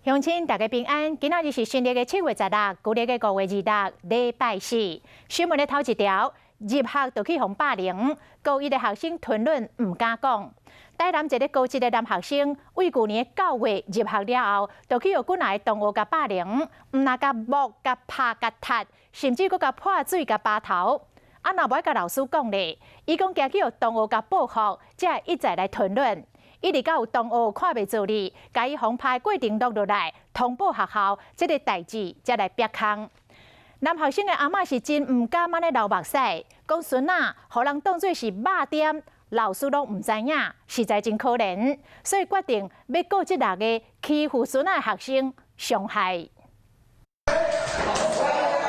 鄉親大家平安，今仔日是新曆的7月16，舊曆的5月26，禮拜四。新聞的頭一條，入學就去予霸凌，高一的學生吞忍毋敢講。台南一个高一的男學生，為舊年9月入學了後，就去予幾若个同學共霸凌，毋但共摸、共拍、共踢，甚至閣共潑水、共拔頭。啊，若無愛共老師講咧，伊講驚去予同學共報復，才會一再來吞忍。一直到有同學看袂做哩，共伊予拍的過程錄落來，通報學校，這个代誌才來煏空。男學生的阿嬤是真毋甘按呢流目屎，講孫仔予人當做是肉點，老師攏毋知影，實在真可憐，所以決定欲告這六个欺負孫仔的學生傷害。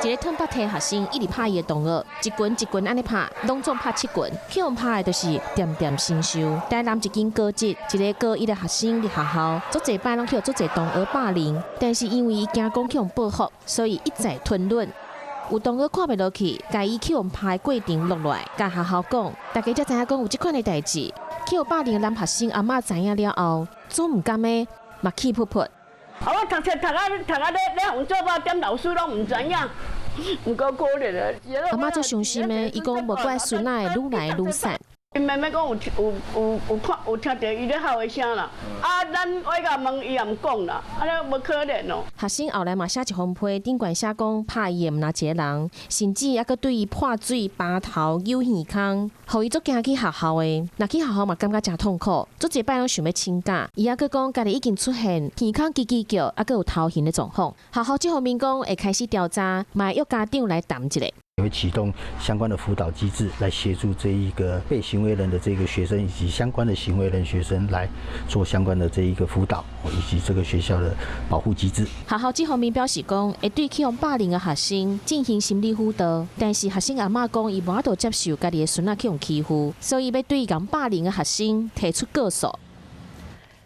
一个褪腹體學生一直拍伊的同學，一拳一拳按呢拍，攏總拍七拳，去予拍的就是恬恬生鏽。台南一間高職，一個高一的學生佇學校，足濟擺攏去予足濟同學霸凌，但是因為伊驚講去予報復，所以一再吞忍。有同學看袂落去，共伊去予拍的過程錄落來，共學校講，大家才知影講有這款的代誌。去予霸凌的男學生阿嬤知影了後，足毋甘的，嘛氣噗噗。啊！我讀冊讀啊讀啊咧咧，予做肉點，老師攏毋知影，毋夠可憐啊！阿嬤足傷心的，伊講無怪孫仔會愈來愈散。伊妹妹講有有有有看有聽著伊咧哭的聲啦，啊，咱我共問伊也毋講啦，按呢無可憐哦。學生後來嘛寫一封批，頂懸寫講拍伊的毋但一个人，甚至猶閣對伊潑水、拔頭、搝耳空，予伊足驚去學校的。若去學校嘛感覺誠痛苦，足濟擺攏想欲請假。伊猶閣講家己已經出現耳空吱吱叫，猶閣有頭暈的狀況。學校這方面講會開始調查，嘛會約家長來談一下。會啟動相關的輔導機制，來協助這一個被行為人的這個學生以及相關的行為人學生來做相關的這一個輔導，以及這個學校的保護機制。學校這方面表示講，會對去予霸凌的學生進行心理輔導，但是學生阿嬤講，伊無法度接受家己的孫仔去予欺負，所以欲對共霸凌的學生提出告訴。